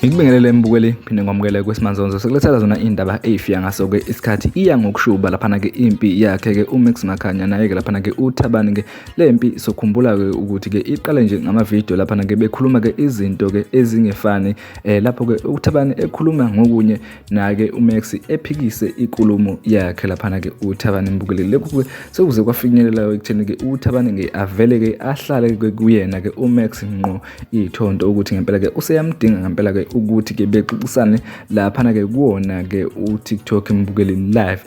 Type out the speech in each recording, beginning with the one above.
Ngikubingelele mbukeli, phinde ngwamukele kwesimanzonzo. Sekulethela zona indaba eyifika ngaso ke isikhathi, iya ngokushuba laphana ke impi yakhe ke uMax Makhanya naye ke laphana ke uThabani ke. Le mpi sokhumbula ke ukuthi ke iqale nje ngama-video laphana ke bekhuluma ke izinto ke ezingefani, lapho ke uThabani ekhuluma ngokunye nake uMax ephikise inkulumo yakhe laphana ke uThabani mbukeli. Lokhu ke sekuze kwafinyelela ekutheni ke uThabani ke avele ke ahlale ke kuyena ke uMax ngqo ithonto ukuthi ngempela ke useyamdinga ngempela ke ukuthi ke bexoxisane laphana ke kuwona ke uTikTok mbukeli live,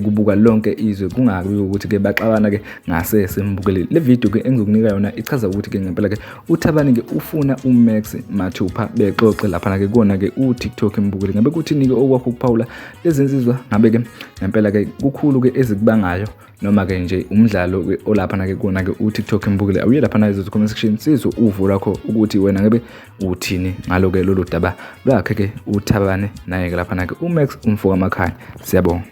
kubuka lonke izwe, kungabi ukuthi ke baxabana ke ngasese mbukeli. Le video ke engizokunika yona ichaza ukuthi ke ngempela ke uThabani ke ufuna uMax mathupha bexoxe laphana ke kuwona ke uTikTok mbukeli. Ngabe kuthini ke okwakho ukuphawula lezi nsizwa? Ngabe ke ngempela ke kukhulu ke ezikubangayo noma ke nje umdlalo ke olaphana ke kuwona ke uTikTok mbukeli? Awuye laphana izo comment section sizwe uvo lwakho ukuthi wena ngabe uthini ngalo ke lolu daba lwakhe ke uThabane naye ke laphana ke uMax umfo kaMakhanya. Siyabonga.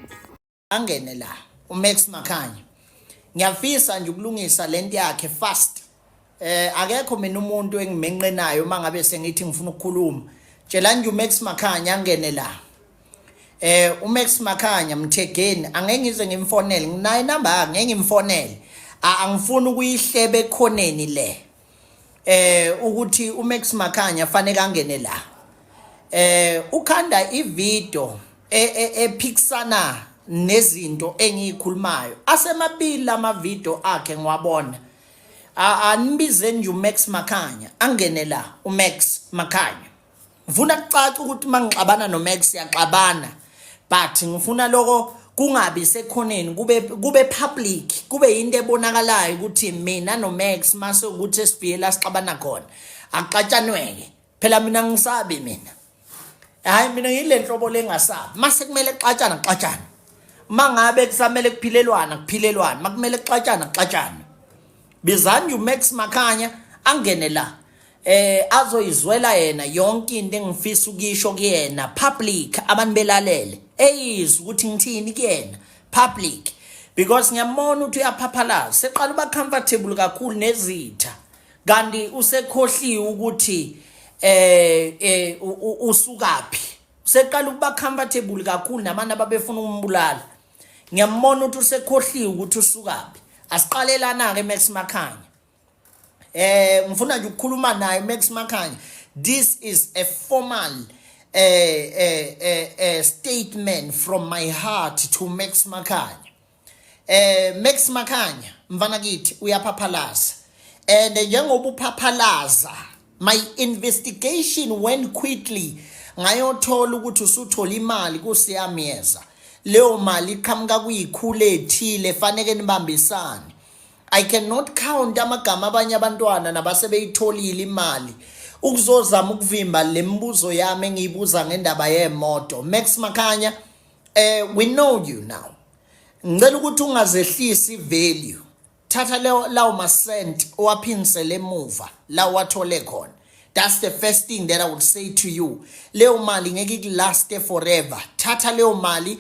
Angene la uMax Makhanya, ngiyafisa nje ukulungisa lento yakhe fast. Akekho mina umuntu engimenqenayo uma ngabe sengithi ngifuna ukukhuluma. Tshela nje uMax Makhanya angene la. UMax Makhanya mthegeni, angeke ngize ngimfonele, nginayo inamba yakhe, ngeke ngimfonele. Angifuni ukuyihleba ekhoneni le. Ukuthi uMax Makhanya fanele angene la. Ukhanda ivideo ephikisana nezinto engiyikhulumayo. Asemabili ama video akhe ngiwabona. Anibize nje uMax Makhanya angene la uMax Makhanya. Ngifuna kucace ukuthi mangixabana noMax siyaxabana, but ngifuna lokho kungabi sekhoneni, kube public, kube into ebonakalayo ukuthi mina noMax mase ukuthi esifike la sixabana khona akuxatshanweke. Phela mina ngisabi mina, hayi mina ngile nhlobo lengasabi. Mase kumele kuxatshana kuxatshana, mangabe kusamele kuphilelwana kuphilelwana, makumele kuxatshana kuxatshana. Bizani uMax Makhanya angene la, azoyizwela yena yonke into engifisa ukuyisho kuyena public, abantu belalele, eyizwe ukuthi ngithini kuyena public, because ngiyambona ukuthi uyaphaphalaza, seqala uba comfortable kakhulu nezitha, kanti usekhohliwe ukuthi usukaphi. Useqala ukuba comfortable kakhulu nabantu ababefuna ukumbulala. Ngiyambona ukuthi usekhohliwe ukuthi usukaphi. Asiqalelana ke Max Makhanya. Ngifuna nje ukukhuluma naye Max Makhanya. This is a formal statement from my heart to Max Makhanya. Max Makhanya mfana kithi, uyaphaphalaza, and njengoba uphaphalaza, my investigation went quickly, ngayothola ukuthi usuthola imali kuSiyamyeza. Leyo mali iqhamuka kuyikhulu ethile, faneke nibambisane. I cannot count amagama abanye abantwana nabasebeyitholile imali ukuzozama ukuvimba lemibuzo yami engiyibuza ngendaba yemoto. Max Makhanya, we know you now. Ngicela ukuthi ungazehlisi value. Thatha leyo lawo ma-cent owaphindisele emuva la wathole khona. That's the first thing that I would say to you. Leyo mali ngeke ikulaste forever. Thatha leyo mali.